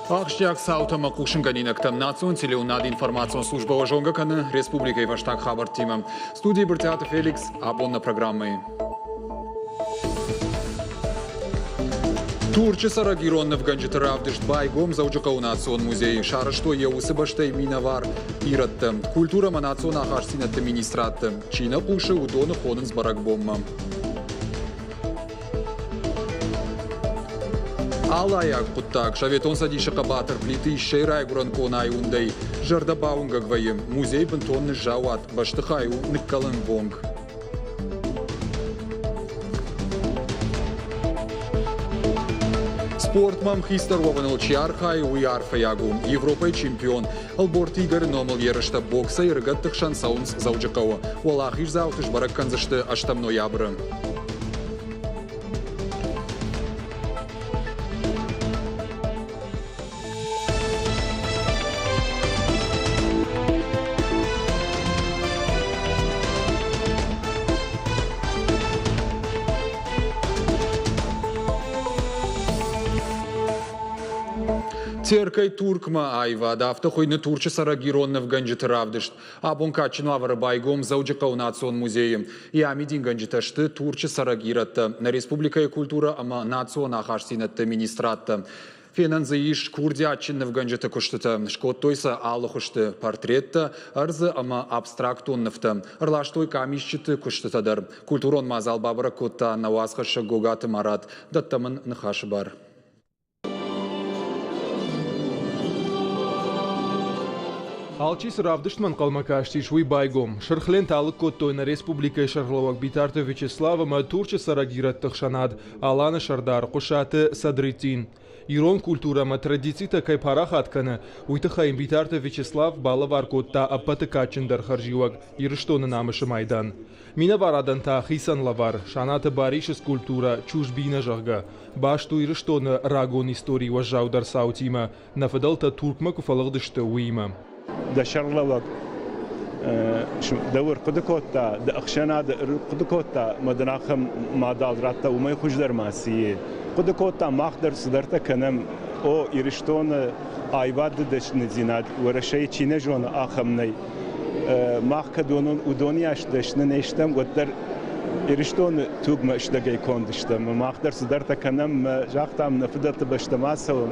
Ахсджиаг цаутӕ ӕмӕ хъусынгӕнинӕгтӕм национ телеуынады информацион службӕ уӕ зонгӕ кӕны республикӕйы фӕстаг хабӕрттимӕ. Студийы Брытъиаты Феликс абон нӕ программӕйы. Турчы цӕрӕг ирон нывгӕнджыты равдыст байгом Дзӕуджыхъӕуы национ музейы. Сарӕзтой йӕ уыцы бӕстӕйы минӕвар ирӕттӕ. Культурӕ ӕмӕ национ ахастдзинӕдты министрадты. Чи нӕ хъусы, уыдоны хонынц бӕрӕгбонмӕ. Алайаг хъуыддаг Советон Цӕдисы хъӕбатыр Плиты Иссӕйы райгуырӕн къонайы уындӕй зӕрдӕ бауынгӕг вӕййы. Музей бынтон ныззауат, бӕстыхай у ныккӕлӕнвонг. Спортмӕ ӕмхицдӕр уӕвыныл чи архайы, уый арфӕйаг у. Европӕйы чемпион Ӕлборты Игоры номыл ерыстӕ боксӕй ӕрыгӕтты хсӕн цӕуынц Дзӕуджыхъӕуы. Уӕлахиздзауты сбӕрӕг кӕндзысты ӕстӕм ноябры. Теркӕй Туркмӕ аивад, афтӕ хуыйны Турчы цӕрӕг ирон нывгӕнджыты равдыст. Абон кадджын уавӕры байгом Дзӕуджыхъӕуы национ музейы. Йӕ амидингӕнджытӕ сты Турчы цӕрӕг ирӕттӕ, нӕ республикӕйы культурӕ ӕмӕ национ ахастдзинӕдты министрадтӕ. Фенӕн дзы ис курдиатджын нывгӕнджыты куыстытӕ, скодтой сӕ алы хуызты портреттӕ, ӕрдзы ӕмӕ абстрактон нывтӕ, ӕрластой къамисджыты куыстытӕ дӕр. Культурон мадзал бабӕрӕг кодта нӕ уацхӕссӕг Гогаты Марат. Дӕттӕм ын ныхасы бар. Алчи цы равдыстмӕ ӕнхъӕлмӕ кастис, уый байгом. Сырх лент алыг кодтой нӕ республикӕйы сӕргълӕууӕг Битарты Вячеслав ӕмӕ Турчы цӕрӕг ирӕтты хсӕнад Аланы сӕрдар Хъуысаты Садреттин. Ирон культурӕ ӕмӕ традицитӕ кӕй парахат кӕны, уый тыххӕй Битарты Вячеслав балӕвар кодта ӕппӕты кадджындӕр хӕрзиуӕг Ирыстоны намысы майдан. Минӕварадӕн та хицӕн лӕвар Санаты Барисы скульптурӕ «Чужбина», зӕгъгӕ, баст у Ирыстоны рагон историйы уӕззаудӕр цаутимӕ, нӕ фыдӕлтӕ Туркмӕ куы фӕлыгъдысты, уыимӕ. Дӕ сӕргълӕууӕг дӕу ӕрхъуыды кодта, дӕ ӕхсӕнады ӕрхъуыды кодта ӕмӕ дын ахӕм мадзал радта, уымӕй хуыздӕр ма цы и. Хъуыды кодта, мах дӕр цыдӕртӕ кӕнӕм. О, Ирыстоны аивады дӕсныдзинад Уӕрӕсейы чи нӕ зоны, ахӕм нӕй. Мах кӕд уыдоныйас дӕсны не стӕм, уӕддӕр Ирыстоны тугмӕ стӕгӕй конд стӕм. Мах дӕр цыдӕртӕ кӕнӕм, загътам, нӕ фыдӕлты бӕстӕм ацӕуӕм,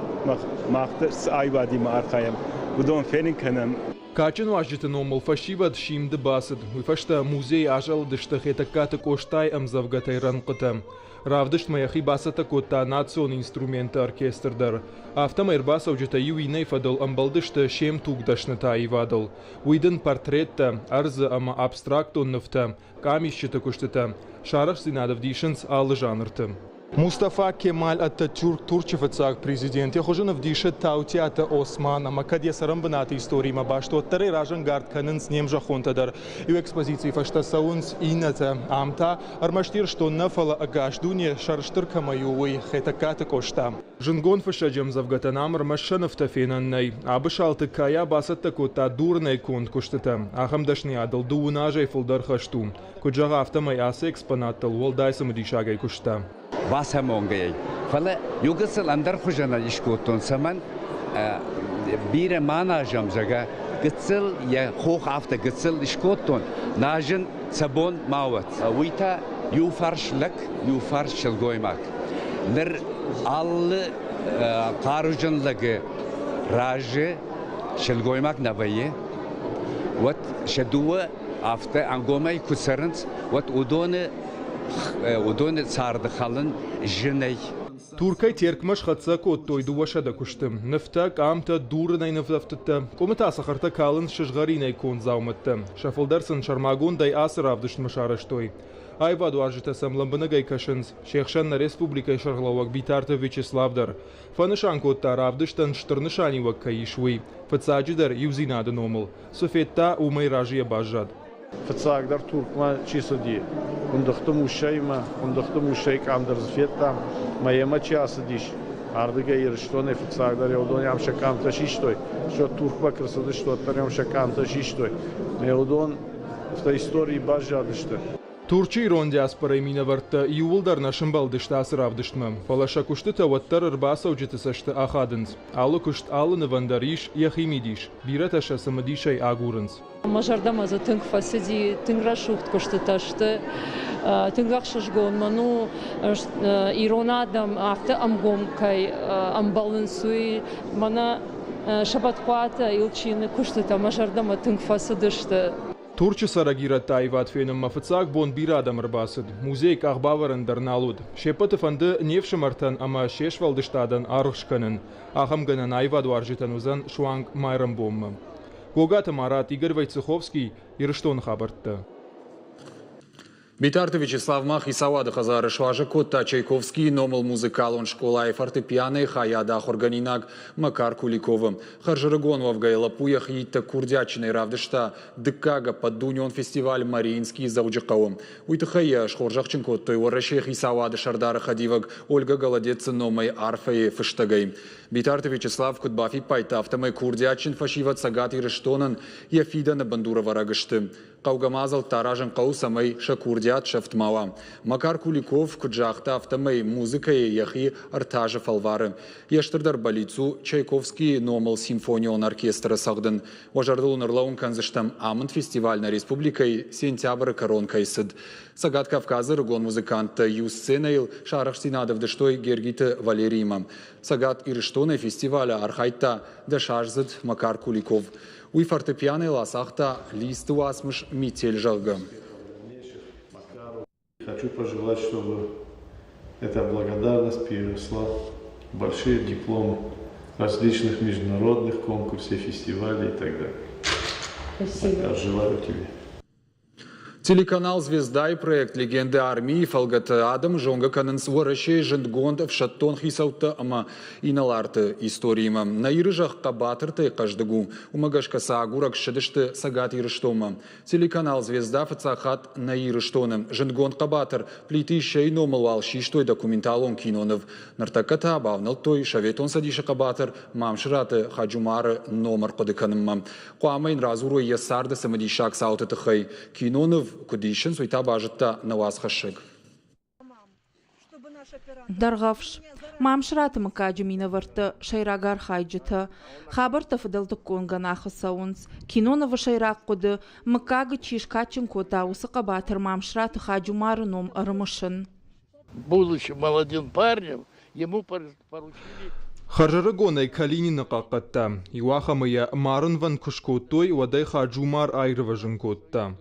мах дӕр цы аивадимӕ архайӕм, уыдон фенын кӕнӕм. Кадджын уазджыты номыл фӕсивӕд симды бацыд. Уый фӕстӕ музейы азӕлыдысты Хетӕгкаты Къостайы ӕмдзӕвгӕтӕй рӕнхъытӕ. Равдыстмӕ йӕхи бацӕттӕ кодта национ инструментты оркестр дӕр. Афтӕмӕй ӕрбацӕуджытӕ иу иннӕйы фӕдыл ӕмбӕлдысты се мтугдӕсныты аивадыл. Уый дын портреттӕ, ӕрдзы ӕмӕ абстрактон нывтӕ, къамисджыты куыстытӕ. Сӕ арӕхстдзинад ӕвдисынц алы жанрты. Мустафа Кемаль Ататюрк Турчы фыццаг президент йӕ хуызы ӕвдисы Таутиаты Осман ӕмӕ кӕд йӕ цӕрӕнбынаты историимӕ баст, уӕддӕр ӕй разӕнгард кӕнынц не мзӕххонтӕ дӕр. Иу экспозицийы фӕстӕ цӕуынц иннӕтӕ. Ам та ӕрмӕст Ирыстон нӕ, фӕлӕ ӕгас дуне сӕрыстыр кӕмӕй у, уый Хетӕгкаты Къоста. Зындгонд фыссӕджы ӕмдзӕвгӕтӕн ам ӕрмӕст сӕ нывтӕ фенӕн нӕй. Абысалты Кая бацӕттӕ кодта дурынӕй конд куыстытӕ. Ахӕм дӕсныйадыл дыууын азӕй фылдӕр хӕст у. Куыд зӕгъы, афтӕмӕй ацы экспонаттыл уӕлдай цымыдисагӕй куыста. Бацамонгӕйӕ. Фӕлӕ иугӕцыл ӕндӕр хуызӕнӕй искодтон, цӕмӕн бирӕ ма назӕм, зӕгъгӕ, гыццыл йӕ хох афтӕ гыццыл искодтон, назын сӕ бон ма уӕд. Уый та иу фарс лӕг, иу фарс сылгоймаг. Ныр алы хъаруджын лӕгы разы сылгоймаг нӕ вӕййы, уӕд сӕ дыууӕ афтӕ ӕнгомӕй куы цӕрынц, уӕд уыдоны уыдоны царды хӕлын зынӕй. Туркӕй Теркмӕ схӕццӕ кодтой 200 куысты. Нывтӕ, къамтӕ, дурынӕй нывӕфтыдтӕ, къуымы та цӕхӕртӕ калынц сызгъӕринӕй конд дзаумӕттӕ. Сӕ фылдӕр сын сӕрмагондӕй ацы равдыстмӕ сарӕзтой. Аивадуарзджытӕ сӕм лӕмбынӕгӕй кӕсынц. Се хсӕн нӕ республикӕйы сӕргълӕууӕг Битарты Вячеслав дӕр. Фӕнысан кодта, равдыстӕн стыр нысаниуӕг кӕй ис, уый. Фыццаджыдӕр, иудзинады номыл. Цы федта, уымӕй разыйӕ баззад. Фыццагдӕр Туркмӕ чи цыди, Къуындыхты Муссӕимӕ, Къуындыхты Муссӕйы къам дӕр дзы федтам, мӕ йемӕ чи ацыдис, ардыгӕй Ирыстонӕй фыццагдӕр уыдон ӕм сӕ къамтӕ систой, стӕй Туркмӕ куы рцыдысты, уӕддӕр ӕм сӕ къамтӕ систой. Мӕ уыдон афтӕ историйы баззадысты. Турчы ирон диаспорӕйы минӕвӕрттӕ иууылдӕр нӕ сӕмбӕлдысты ацы равдыстмӕ, фӕлӕ сӕ куыстытӕ уӕддӕр ӕрбацӕуджыты цӕсты ахадынц. Алы куыст, алы нывӕн дӕр ис йӕхи мидис, бирӕтӕ сӕ цымыдисӕй агурынц. Мӕ зӕрдӕмӕ дзы тынг фӕцыди, тынг рӕсугъд куыстытӕ сты, тынг ӕхсызгон мын у, ирон адӕм афтӕ ӕмгом кӕй ӕмбӕлынц, уый. Мӕнӕ Сӕбӕтхъуаты Илчины куыстытӕ мӕ зӕрдӕмӕ тынг фӕцыдысты. Турчы цӕрӕг ирӕтты аивад фенынмӕ фыццаг бон бирӕ адӕм ӕрбацыд. Музейы къахбавӕрӕн дӕр нал уыд. Се ппӕты фӕнды не фсымӕртӕн ӕмӕ се сфӕлдыстадӕн аргъ скӕнын. Ахӕм гӕнӕн аивадуарзджытӕн уыдзӕн суанг майрӕмбонмӕ. Гогаты Марат, Игорь Войцеховский, Ирыстоны хабӕрттӕ. Битарты Вячеслав ма хицауады хӕдзары суазӕг кодта Чайковскийы номыл музыкалон скъолайы фортепианойы хайады ахуыргӕнинаг Макар Куликовы. Хӕрзӕрыгон уӕвгӕйӕ лӕппу йӕхи иттӕг курдиатджынӕй равдыста дыккаг ӕппӕтдунеон фестиваль Мариинский Дзӕуджыхъӕуы. Уый тыххӕй йӕ схорзӕхджын кодтой Уӕрӕсейы хицауады сӕрдары хӕдивӕг Ольга Голодецы номӕй арфӕйы фыстӕгӕй. Битарты Вячеслав куыд бафиппайдта, афтӕмӕй курдиатджын фӕсивӕд Цӕгат Ирыстонӕн йӕ фидӕны бындурӕвӕрӕг сты. Хъӕугӕ мадзӕлттӕ аразын хъӕуы, цӕмӕй сӕ курдиат сӕфт ма уа. Макар Куликов куыд загъта, афтӕмӕй музыкӕйы йӕхи ӕртӕ азы фӕлвары. Йе стырдӕр бӕллиц у Чайковскийы номыл симфонион оркестры цӕгъдын. Уӕ зӕрдыл уын ӕрлӕууын кӕндзыстӕм, амынд фестиваль нӕ республикӕйы сентябры кӕрон кӕй цыд. Цӕгат Кавказы ӕрыгон музыканттӕ иу сценӕйыл сӕ арӕхстдзинад ӕвдыстой Гергиты Валериимӕ. Цӕгат Ирыстонӕй фестивалы архайдта дӕсаздзыд Макар Куликов. Уый фортепианойыл ацагъта Листы уацмыс «Метель», зӕгъгӕ. Хочу пожелать, чтобы эта благодарность переросла в большие дипломы различных международных конкурсов, фестивалей и так далее. Спасибо. Я желаю тебе. Телеканал «Звезда»-йы проект «Легенды армии» фӕлгӕты адӕмы зонгӕ кӕнынц Уӕрӕсейы зындгонд ӕфсӕддон хицӕуттӕ ӕмӕ инӕларты историимӕ. Нӕ Иры зӕхх хъӕбатыртӕй хъӕздыг у, уымӕ гӕсгӕ сӕ агурӕг ссыдысты Цӕгат Ирыстонмӕ. Телеканал «Звезда» фыццаг хатт нӕ Ирыстоны зындгонд хъӕбатыр Плиты Иссӕйы номыл уал систой документалон киноныв. Ныртӕккӕ та бавнӕлдтой Советон Цӕдисы хъӕбатыр Мамсыраты Хаджумары ном ӕрхъуыды кӕнынмӕ. Хъуамӕ йын радзурой йӕ царды цымыдисаг цауты тыххӕй. Киноныв куыд исынц, уый та базыдта нӕ уацхӕссӕг. Дӕргъӕвс. Мамсыраты мыггаджы минӕвӕрттӕ, сӕйраг архайджытӕ. Хабӕрттӕ фыдӕлтыккон гӕнахы цӕуынц. Кинонывы сӕйраг хъуыды, мыггагы чи скадджын кодта, уыцы хъӕбатыр Мамсыраты Хаджумары ном ӕрымысын. Будучи молодым парнем, ему поручили Хӕрзӕрыгонӕй Калинины хъахъхъӕдта. Иуахӕмы йӕ марынвӕнд куы скодтой, уӕд ӕй Хаджумар аирвӕзын кодта.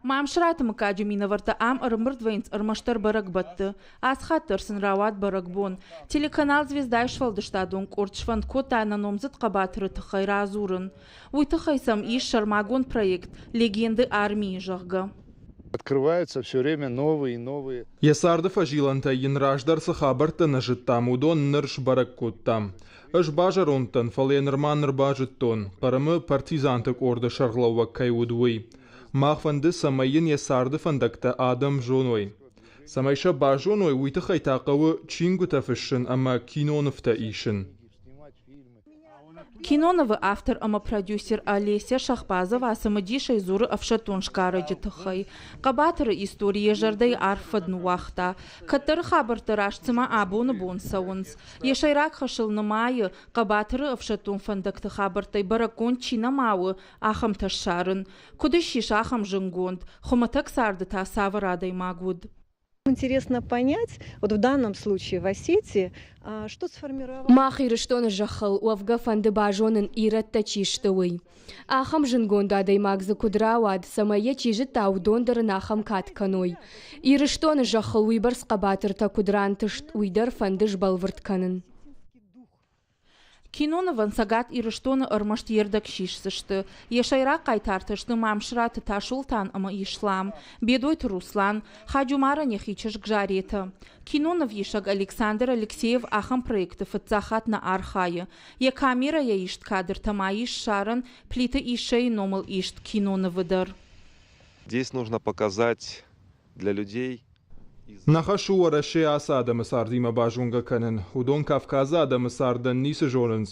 Мамсыраты мыггаджы минӕвӕрттӕ ам ӕрӕмбырд вӕййынц ӕрмӕстдӕр бӕрӕгбӕтты. Ацы хатт дӕр сын рауад бӕрӕгбон. Телеканал «Звезда»-йы сфӕлдыстадон къорд сфӕнд кодта нӕ номдзыд хъӕбатыры тыххӕй радзурын. Уый тыххӕй сӕм ис сӕрмагонд проект «Легенды армии», зӕгъгӕ. Открываются все время новые и новые. Йӕ царды фӕзилӕнтӕй йын раздӕр цы хабӕрттӕ нӕ зыдтам, уыдон ныр сбӕрӕг кодтам. Ӕз базӕронд дӕн, фӕлӕ йӕ нырма ныр базыдтон, Хъырымы партизанты къорды сӕргълӕууӕг кӕй уыд, уый. Мах фӕнды, цӕмӕй йын йӕ царды фӕндӕгтӕ адӕм зоной. Цӕмӕй сӕ базоной, уый тыххӕй та хъӕуы чингуытӕ фыссын ӕмӕ кинонывтӕ исын. Кинонывы автор ӕмӕ продюсер Олеся Шахбазова цымыдисӕй дзуры ӕфсӕддон сгарӕджы тыххӕй. Хъӕбатыры истори йӕ зӕрдӕйы арф фӕд ныууагъта. Кӕддӕры хабӕрттӕ раст цыма абоны бон цӕуынц. Йӕ сӕйраг хӕсыл нымайы, хъӕбатыры ӕфсӕддон фӕндӕгты хабӕрттӕй бӕрӕггонд чи нӕма у, ахӕмтӕ ссарын. Куыд ссис ахӕм зынгонд, хуымӕтӕг царды та цавӕр адӕймаг уыд? Интересно понять, вот в данном случае в Осетии, что сформировало... Мах Ирыстоны зӕххыл уӕвгӕ фӕнды базонын, ирӕттӕ чи сты, уый. Ахӕм зынгонд адӕймаг дзы куыд рауад, цӕмӕй йӕ чи зыдта, уыдон дӕр ын ахӕм кад кӕной. Ирыстоны зӕххыл уыйбӕрц хъӕбатыртӕ куыд рантыст, уый дӕр фӕнды сбӕлвырд кӕнын. Кинонывӕн Цӕгат Ирыстоны ӕрмӕст йе рдӕг сисдзысты. Йӕ сӕйраг хъайтартӕ сты Мамсыраты Тасолтан ӕмӕ Ислам, Бедойты Руслан, Хаджумарӕн йӕхи чызг Заретӕ. Киноныв исӕг Александр Алексеев ахӕм проекты фыццаг хатт нӕ архайы. Йӕ камерӕйӕ ист кадртӕ ма ис ссарӕн Плиты Иссӕйы номыл ист кинонывы дӕр. Здесь нужно показать для людей Нӕ хӕс у Уӕрӕсе ацы адӕмы цардимӕ базонгӕ кӕнын. Уыдон Кавказы адӕмы цардӕн ницы зонынц.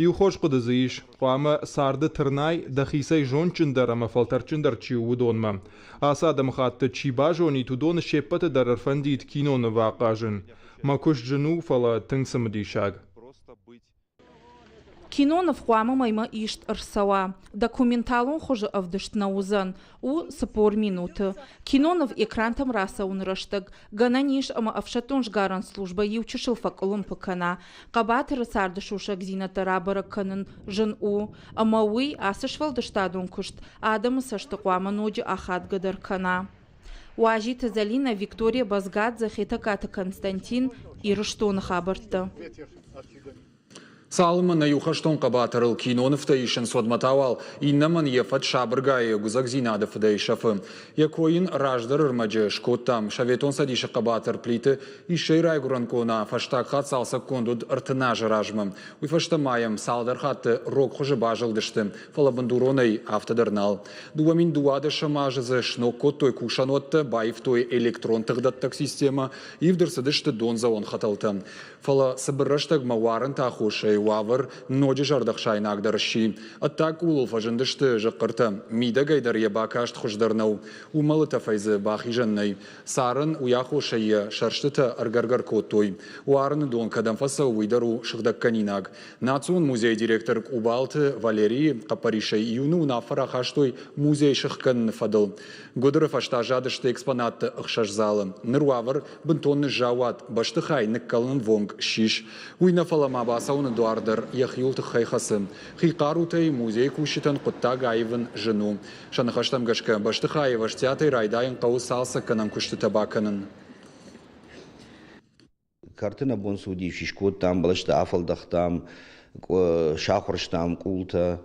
Иу хорз хъуыды дзы ис: хъуамӕ царды тырнай, дӕхицӕй зондджындӕр ӕмӕ фӕлтӕрдджындӕр чи у, уыдонмӕ. Ацы адӕмыхатты чи базонид, уыдоны се ппӕты дӕр ӕрфӕндид кинонывы ахъазын. Мӕ куыст зын у, фӕлӕ тынг цымыдисаг. Киноныв хъуамӕ мӕймӕ ист ӕрцӕуа. Документалон хуызы ӕвдыст нӕ уыдзӕн. У 40 минуты. Киноныв экрантӕм рацӕуыны рӕстӕг гӕнӕн ис ӕмӕ ӕфсӕддон сгарӕн службӕ иу чысыл фӕкъуылымпы кӕна. Хъӕбатыры царды сусӕгдзинӕдтӕ рабӕрӕг кӕнын зын у, ӕмӕ уый ацы сфӕлдыстадон куыст адӕмы цӕсты хъуамӕ ноджы ахадгӕдӕр кӕна. Уазиты Зӕлинӕ, Виктория Базгадзе, Хетӕгкаты Константин, Ирыстоны хабӕрттӕ. Цалынмӕ нӕ иу хӕстон хъӕбатырыл кинонывтӕ исынц, уӕдмӕ та уал иннӕмӕн йӕ фӕд сабыргай ӕгуыдзӕгдзинады фыдӕй сӕфы. Йӕ кой йын раздӕр ӕрмӕджы скодтам. Советон Цӕдисы хъӕбатыр Плиты Иссӕйы райгуырӕн къона фӕстаг хатт цалцӕггонд уыд 30 азы размӕ. Уый фӕстӕ ма йӕм цалдӕр хатты рог хуызы базылдысты, фӕлӕ бындуронӕй афтӕ дӕр нал. 2012 азы дзы сног кодтой кусӕнуӕттӕ, баивтой электрон тыхдӕттӕг системӕ, ивд ӕрцыдысты дондзӕуӕн хӕтӕлтӕ. Фӕлӕ цыбыр рӕстӕгмӕ уарынты аххосӕй уавӕр ноджы зӕрдӕхсаинагдӕр сси. Ӕддаг къулыл фӕзындысты зыхъхъыртӕ, мидӕгӕй дӕр йӕ бакаст хуыздӕр нӕу. Уымӕлы тӕфӕй дзы бахизӕн нӕй. Царын уый аххосӕй йӕ сӕрстытӕ ӕргӕргӕр кодтой. Уарыны дон кӕдӕм фӕцӕуы, уый дӕр у сыгъдӕггӕнинаг. Национ музейы директор Къубалты Валерийы хъӕппӕрисӕй июны уынаффӕ рахастой музей сыхгӕныны фӕдыл. Гуыдыры фӕстӕ задысты экспонатты ӕхсӕз залы. Ныр уавӕр бынтон ныззаууат, бӕстыхай ныккӕлынвонг ссис. Уый нӕ фӕлӕ ма бацӕуыны дуар дӕр йӕхиуыл тыххӕй хӕцы. Хи хъарутӕй музейы кусджытӕн хъуыддаг аивын зын у. Сӕ ныхӕстӕм гӕсгӕ, бӕстыхайы ӕвӕстиатӕй райдайын хъӕуы цалцӕггӕнӕн куыстытӕ бакӕнын. Кӕрты нӕ бон цы уыдис, скодтам, бӕлӕстӕ афӕлдӕхтам, сахуырстам къултӕ,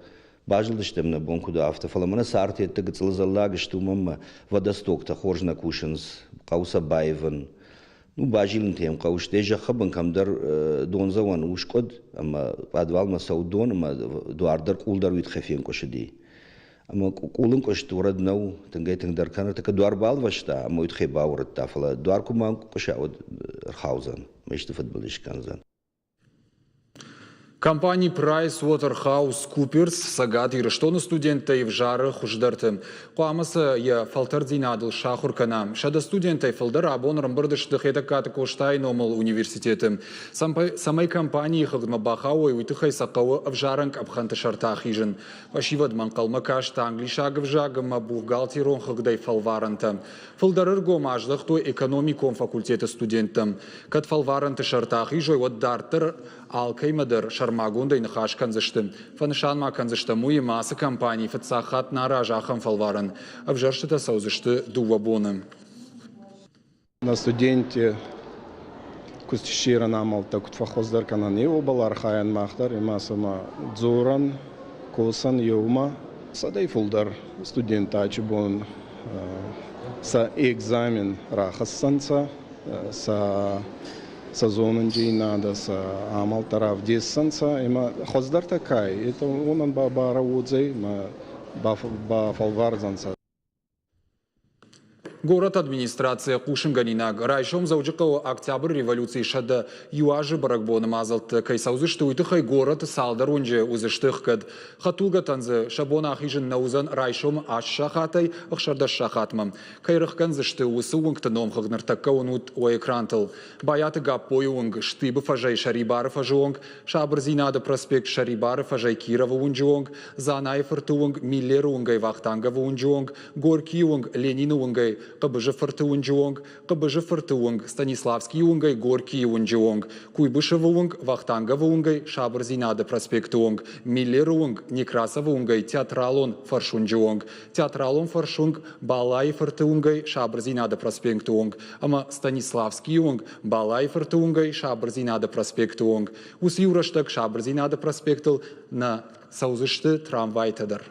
базылдыстӕм нӕ бон куыд у, афтӕ. Фӕлӕ мӕнӕ цартӕтты гыццыл зӕллаг сты, уымӕн ӕмӕ водостоктӕ хорз нӕ кусынц, хъӕуы сӕ баивын. Ну, базилынтӕ йӕм хъӕуы, стӕй зӕххы бын кӕмдӕр дондзӕуӕн у скъуыд, ӕмӕ пъадвалмӕ цӕуы дон, ӕмӕ дуар дӕр къул дӕр уый тыххӕй фенкъуысыди. Ӕмӕ къулын къуыст уырыд нӕу, тынгӕй-тынгдӕр кӕны. Тӕккӕ дуар балвӕста ӕмӕ уый тыххӕй бауырыдта, фӕлӕ дуар куы ма къуыса, уӕд ӕрхаудзӕн, исты фыдбылыз скӕндзӕн. Компани PricewaterhouseCoopers Цӕгат Ирыстоны студенттӕй ӕвзары хуыздӕрты. Хъуамӕ сӕ йӕ фӕлтӕрддзинадыл сахуыр кӕна. 100 студентӕй фылдӕр абон ӕрӕмбырд сты Хетӕгкаты Къостайы номыл университеты. Цӕмӕй компанийы хыгъдмӕ бахауой, уый тыххӕй сӕ хъӕуы ӕвзарӕн къӕпхӕнты сӕрты ахизын. Фӕсивӕдмӕ ӕнхъӕлмӕ каст англисаг ӕвзаг ӕмӕ бухгалтерон хыгъдӕй фӕлварӕнтӕ. Фылдӕр ӕргом аздӕхтой экономикон факультеты студенттӕм. Кӕд фӕлварӕнты сӕрты ахизой, уӕд дарддӕр алкӕимӕ дӕр сӕрмагондӕй ныхас кӕндзысты. Фӕнысан ма кӕндзыстӕм уый, ӕмӕ ацы компани фыццаг хатт нӕ аразы ахӕм фӕлварӕн. Ӕвзӕрстытӕ цӕудзысты дыууӕ боны. На студентти куст иссерӕн амӕлттӕ куд фӕххуӕздӕр кӕнӕн, е уобӕл архайӕн мах дӕр ӕма сӕмӕ дзорӕн, косӕн еумӕ. Сӕдӕй фулдӕр студенттӕ ачи бон сӕ экзамен рахӕссӕнцӕ, сӕ сӕ зонундзийнадӕ, сӕ амӕлттӕ равдессӕнцӕ ӕма хуӕздӕртӕ ка ӕй, етӕ уонӕн ба барӕ уодзӕй ма бафӕлвардзӕнцӕ. Горӕты администрацийӕ хъусынгӕнинаг райсом Дзӕуджыхъӕуы Октябры революцийы 101 азы бӕрӕгбоны мадзӕлттӕ кӕй цӕудзысты, уый тыххӕй горӕты цалдӕр уынджы уыдзысты ӕхгӕд. Хӕдтулгӕтӕн дзы сӕ бон ахизын нӕ уыдзӕн райсомы 8 сахатӕй 16 сахатмӕ. Кӕй рыхгӕндзысты, уыцы уынгты номхыгъд ныртӕккӕ уынут уӕ экрантыл. Байаты Гаппойы уынг, Штыбы фӕзӕй Сӕрибары фӕзы онг, Сабырдзинады проспект Сӕрибары фӕзӕй Кировы уынджы онг, Дзанайы-фырты уынг Миллеры уынгӕй Вахтанговы уынджы онг, Горькийы уынг Ленины уынгӕй Хъыбызы-фырты уынджы онг, Хъыбызы-фырты уынг Станиславскийы уынгӕй Горькийы уынджы онг, Куйбышевы уынг Вахтанговы уынгӕй Сабырдзинады проспекты онг, Миллеры уынг Некрасовы уынгӕй Театралон фӕрсуынджы онг, Театралон фӕрсуынг Балайы-фырты уынгӕй Сабырдзинады проспекты онг ӕмӕ Станиславскийы уынг Балайы-фырты уынгӕй Сабырдзинады проспекты онг. Уыцы иу рӕстӕг Сабырдзинады проспектыл нӕ цӕудзысты трамвайтӕ дӕр.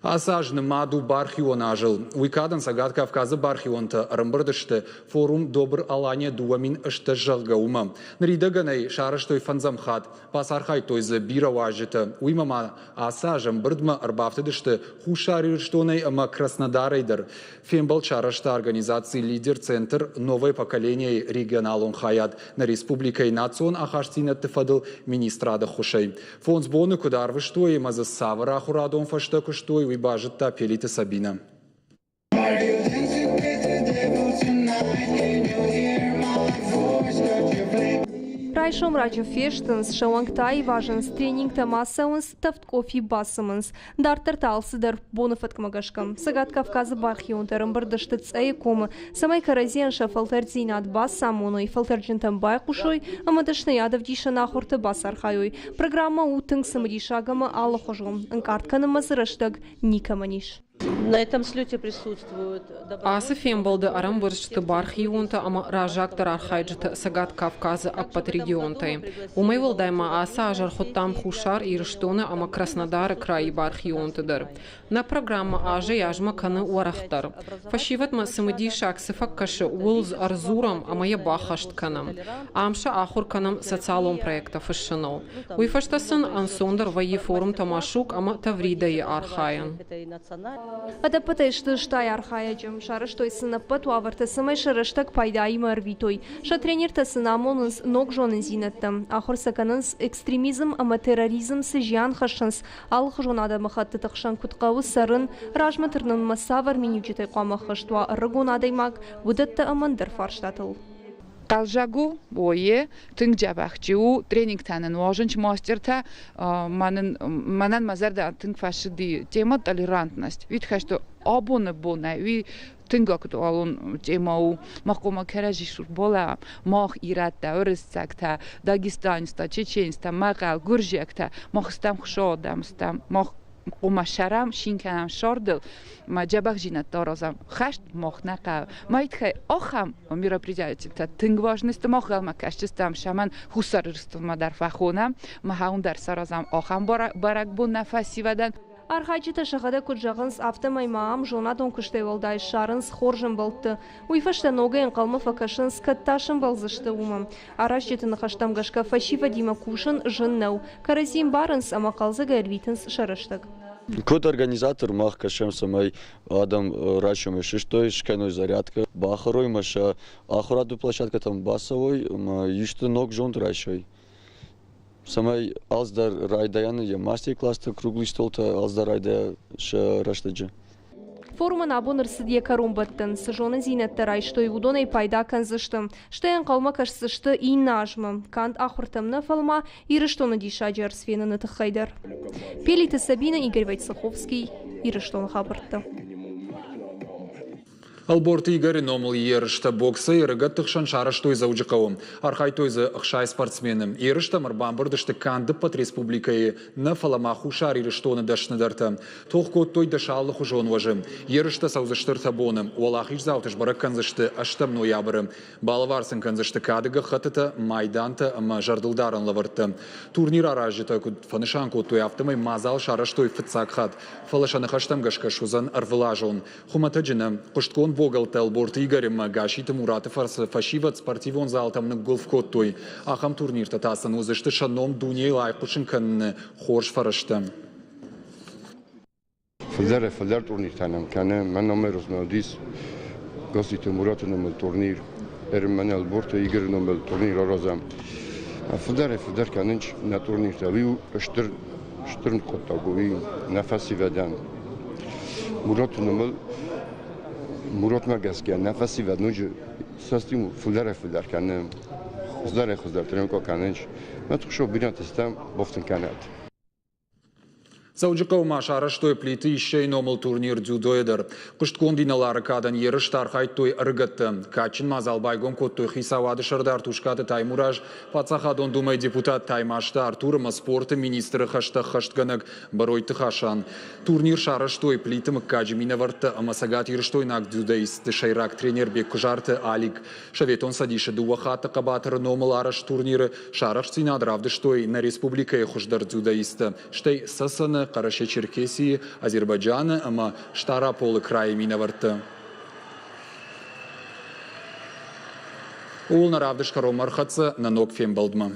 Ацы аз нымад у бархион азыл. Уый кадӕн Цӕгат Кавказы бархионтӕ ӕрӕмбырд сты форум Добр Алания 2008, зӕгъгӕ, уымӕ. Ныридӕгӕн ӕй сарӕзтой фӕндзӕм хатт. Бацархайдтой дзы бирӕ уазджытӕ. Уыимӕ ма ацы аз ӕмбырдмӕ ӕрбафтыдысты Хуссар Ирыстонӕй ӕмӕ Краснодарӕй дӕр. Фембӕлд сарӕзта организаци «Лидер-центр Новое поколение-йы регионалон хайад нӕ республикӕйы национ ахастдзинӕдты фӕдыл министрады ӕххуысӕй. Фондз боны куыд арвыстой ӕмӕ дзы цавӕр ахуырадон фӕзтӕ куыстой, уый базыдта Пелиты Сабинӕ. Райсом раджы фестынц, сӕ уӕнгтӕ аивазынц, тренингтӕм ацӕуынц, тӕвд къофи бацымынц. Дарддӕр та алцыдӕр боны фӕткмӕ гӕсгӕ. Цӕгат Кавказы бархионтӕ ӕрӕмбырд сты Цъӕйы комы, цӕмӕй кӕрӕдзийӕн сӕ фӕлтӕрддзинад бацамоной, фӕлтӕрджынтӕм байхъусой ӕмӕ дӕсныйад ӕвдисӕн ахуырты бацархайой. Программӕ у тынг цымыдисаг ӕмӕ алыхуызон. Ӕнкъард кӕнынмӕ дзы рӕстӕг никӕмӕн ис. На этом слете присутствуют Ацы фембӕлды ӕрӕмбырд сты бархионтӕ ӕмӕ раззагдӕр архайджытӕ Цӕгат Кавказы ӕппӕт регионтӕй. Уымӕй уӕлдай ма ацы аз ӕрхуыдтам Хуссар Ирыстоны ӕмӕ Краснодары крайы бархионты дӕр. Нӕ программӕ азӕй-азмӕ кӕны уӕрӕхдӕр. Фӕсивӕдмӕ цымыдисаг цы фӕкӕсы, ууыл ӕрдзурӕм ӕмӕ йӕ баххӕст кӕнӕм. Ам сӕ ахуыр кӕнӕм социалон проекттӕ фыссыныл. Уый фӕстӕ сын ӕнцондӕр вӕййы форумтӕ Машук ӕмӕ Тавридӕйы архайын. Ӕдӕппӕтӕй сты стай архайӕджы. Сарӕзтой сын ӕппӕт уавӕртӕ, цӕмӕй сӕ рӕстӕг пайдаимӕ ӕрвитой. Сӕ тренертӕ сын амонынц ног зонындзинӕдтӕ. Ахуыр сӕ кӕнынц, экстремизм ӕмӕ терроризм цы зиан хӕссынц, алыхуызон адӕмыхӕттыты хсӕн куыд хъӕуы цӕрын, размӕ тырнынмӕ цавӕр миниуджытӕй хъуамӕ ӕххӕст уа ӕрыгон адӕймаг, уыдӕттӕ ӕмӕ ӕндӕр фарстатыл. Хъӕлдзӕг у, ойы, тынг дзӕбӕх чи у, тренингтӕ нын уарзынц мастертӕ. Мӕнӕн мӕ зӕрдӕ тынг фӕцыди тема толерантность. Уый тыххӕй что абоны бонӕй уый тынг актуалон тема у. Мах хъуамӕ кӕрӕдзи сурболӕ, мах ирӕттӕ, уырыссӕгтӕ, дагестанецтӕ, чеченецтӕ, мӕхъӕл, гуырдзиӕгтӕ, мах стӕм хуыцауы адӕм стӕм, мах хъуамӕ сӕрӕм, цин кӕнӕм сӕрдыл, ма дзӕбӕхдзинӕдтӕ аразӕм. Хӕст мах нӕ хъӕуы. Мӕй тыххӕй ахӕм мероприятитӕ тынг важны сты мах ӕмӕ кӕсджытӕм сӕмӕн Хуссар Ирыстонмӕ дӕр фӕхонӕм, махӕн дӕр саразӕм ахӕм бӕрӕгбон нӕ фӕсивӕдӕн. Архайджытӕ сӕхӕдӕг куыд зӕгъынц, афтӕмӕй ма ам зонадон куыстӕй уӕлдай ссарынц хорз ӕмбӕлтты. Уый фӕстӕ ногӕй ӕнхъӕлмӕ фӕкӕсынц, кӕд та сӕмбӕлдзысты, уымӕ. Аразджыты ныхӕстӕм гӕсгӕ фӕсивӕдимӕ кусын зын нӕу. Кӕрӕдзи ӕмбарынц ӕмӕ хъӕлдзӕгӕй ӕрвитынц сӕ рӕстӕг. Куыд организатор мах кӕсӕм, цӕмӕй адӕм райсомӕй сыстой, скӕной зарядкӕ, бахӕрой ӕмӕ сӕ ахуырады площадкӕтӕм бацӕуой ӕмӕ исты ног зонд райсой. Цӕмӕй алцыдӕр райдайӕны йӕ мастер-класстӕ, круглый столтӕ алцыдӕр райдайа сӕ рӕстӕджы. Форумӕн абон ӕрцыд йӕ кӕронбӕттӕн. Цы зонындзинӕдтӕ райстой, уыдонӕй пайда кӕндзысты. Стӕй ӕнхъӕлмӕ кӕсдзысты иннӕ азмӕ. Канд ахуыртӕм нӕ, фӕлӕ ма Ирыстоны диссаджы ӕрдз феныны тыххӕй дӕр. Пелиты Сабина, Игорь Войцеховский, Ирыстоны хабӕрттӕ. Ӕлборты Игоры номыл ерыстӕ боксӕй ӕрыгӕтты хсӕн сарӕзтой Дзӕуджыхъӕуы. Архайдтой дзы 60 спортсмены. Ерыстӕм ӕрбамбырд сты канд ӕппӕт республикӕйы нӕ, фӕлӕ ма Хуссар Ирыстоны дӕсныдӕртӕ. Тох кодтой дӕс алыхуызон уӕзы. Ерыстӕ цӕудзысты ӕртӕ боны. Уӕлахиздзауты сбӕрӕг кӕндзысты ӕстӕм ноябры. Балӕвар сын кӕндзысты кады гӕххӕттытӕ, майдантӕ ӕмӕ зӕрдылдарӕн лӕвӕрттӕ. Турнир аразджытӕ куыд фӕнысан кодтой, афтӕмӕй мадзал сарӕзтой фыццаг хатт, фӕлӕ сӕ ныхӕстӕм гӕсгӕ суыдзӕн ӕрвылазон. Хуымӕтӕджы нӕ, хъуыстгонд богӕлттӕ Ӕлборты Игорь ӕмӕ Гасситы Мураты фӕрцы фӕсивӕд спортивон залтӕм ныггуылф кодтой. Ахӕм турниртӕ та сын уыдзысты сӕ ном дунейыл айхъуысын кӕныны хорз фӕрӕзтӕ. Фылдӕрӕй фылдӕр турниртӕ нӕм кӕны. Мӕ номер уыдис Гасситы Мураты номыл турнир, ӕрмӕн Ӕлборты Игоры номыл турнир аразӕм. Фылдӕрӕй фылдӕр кӕнынц нӕ турниртӕ. Уый у стыр стыр хъуыддаг у, уый нӕ фӕсивӕдӕн. Мураты номыл Муратмӕ гӕсгӕ нӕ фӕсивӕд ноджы сӕ фылдӕрӕй фылдӕр кӕны, хуыздӕрӕй хуыздӕр тренировкӕ кӕнынц. Мӕ тыхсо бирӕтӕ стӕм бафтын кӕнӕт. Дзӕуджыхъӕуы ма сарӕзтой Плиты Иссӕйы номыл турнир дзюдойӕ дӕр. Хъуыстгонд инӕлары кадӕн ерысты архайдтой ӕрыгӕттӕ. Кадджын мадзал байгом кодтой хицауады сӕрдар Тускъаты Таймураз, Паддзахадон Думӕйы депутат Таймазты Артур ӕмӕ спорты министры хӕстӕ ӕххӕстгӕнӕг Бӕройты Хасан. Турнир сарӕзтой Плиты мыггаджы минӕвӕрттӕ ӕмӕ цӕгатирыстойнаг дзюдоистты сӕйраг тренер Беккуызарты Алик. Советон Цӕдисы дыууӕ хатты хъӕбатыры номыл арӕзт турниры сӕ арӕхстдзинад равдыстой нӕ республикӕйы хуыздӕр дзюдоисттӕ, стӕй Цӕцӕны, Хъӕрӕсе-Черкесийы, Азербайджаны ӕмӕ Стъараполы крайы минӕвӕртты. Ууыл нӕ равдыст кӕронмӕ ӕрхӕццӕ нӕ ног фембӕлдмӕ.